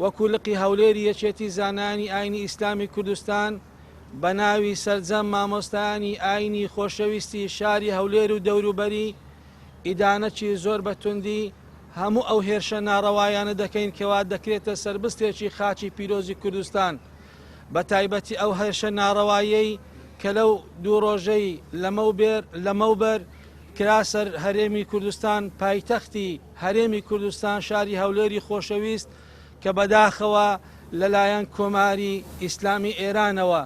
وەکو لقی هەولێری یەکێتی زانایانی ئاینی ئیسلامی کوردستان بە ناوی سەرجەم مامۆستایانی ئاینی خۆشەویستی شاری هەولێر و دەوروبەری ئیدانەکی زۆر بە توندی هەموو ئەو هێرشە ناڕەوایانە دەکەین کەوا دەکرێتە سەربستێکی خاکی پیرۆزی کوردستان بە تایبەتی ئەو هێرشە ناڕەوایەی کە لەو دوو ڕۆژەی لەمەوبەر کرا سەر هەرێمی کوردستان پایتەختی هەرێمی کوردستان شاری هەولێری خۆشەویست کە بەداخەوە لەلایەن کۆماری ئیسلامی ئێرانەوە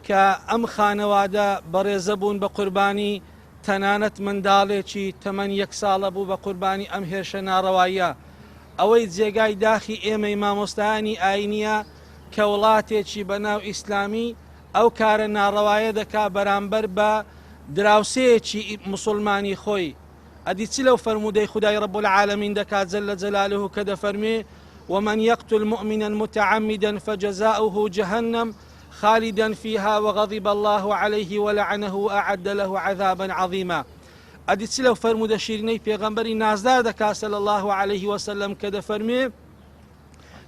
کە ئەم خانەوادە بەڕێزە بوون بە قوربانی تەنانەت منداڵێکی تەمەن یەک ساڵە بوو بە قوربانی ئەم هێرشە ناڕەواییە. ئەوەی جێگای داخی ئێمەی مامۆستایانی ئاینیە کە وڵاتێکی بە ناو ئیسلامی ئەو کارە ناڕەوایە دەکا بەرامبەر بە دراوسێیەکی موسوڵمانی خۆی ئەدی چ لەو فەرموودەی خودای رب العالمین دەکات جل جلاله کە دەفەرموێ ومن یقتل مؤمنا متعمدا فجزاؤه جهنم خالدا فیها وغضب الله علیه ولعنه وأعد له عذابا عظیما ئەدی چ لەو فەرموودە شیرینەی پێغەمبەری نازدار دەکات صلی الله علیه وسلم کە دەفەرموێ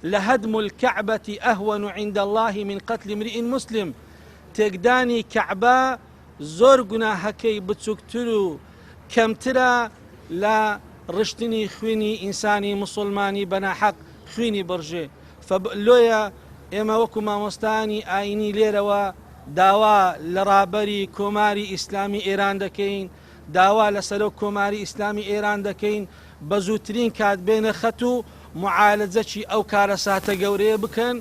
لهدم الكعبة أهون عند الله من قتل امرئ مسلم تێکدانی کەعبە زۆر گوناهەکەی بچوکتر و کەمترە لە ڕشتنی خوینی ئینسانی موسوڵمانی بەناحەق خوینی بڕژێ لۆیە ئێمە وەکو مامۆستایانی ئاینی لێرەوە داوا لە ڕابەری کۆماری ئیسلامی ئێران دەکەین داوا لە سەرۆک کۆماری ئیسلامی ئێران دەکەین بە زووترین کات بێنە خەت و معالەجەکی ئەو کارەساتە گەورەیە بکەن.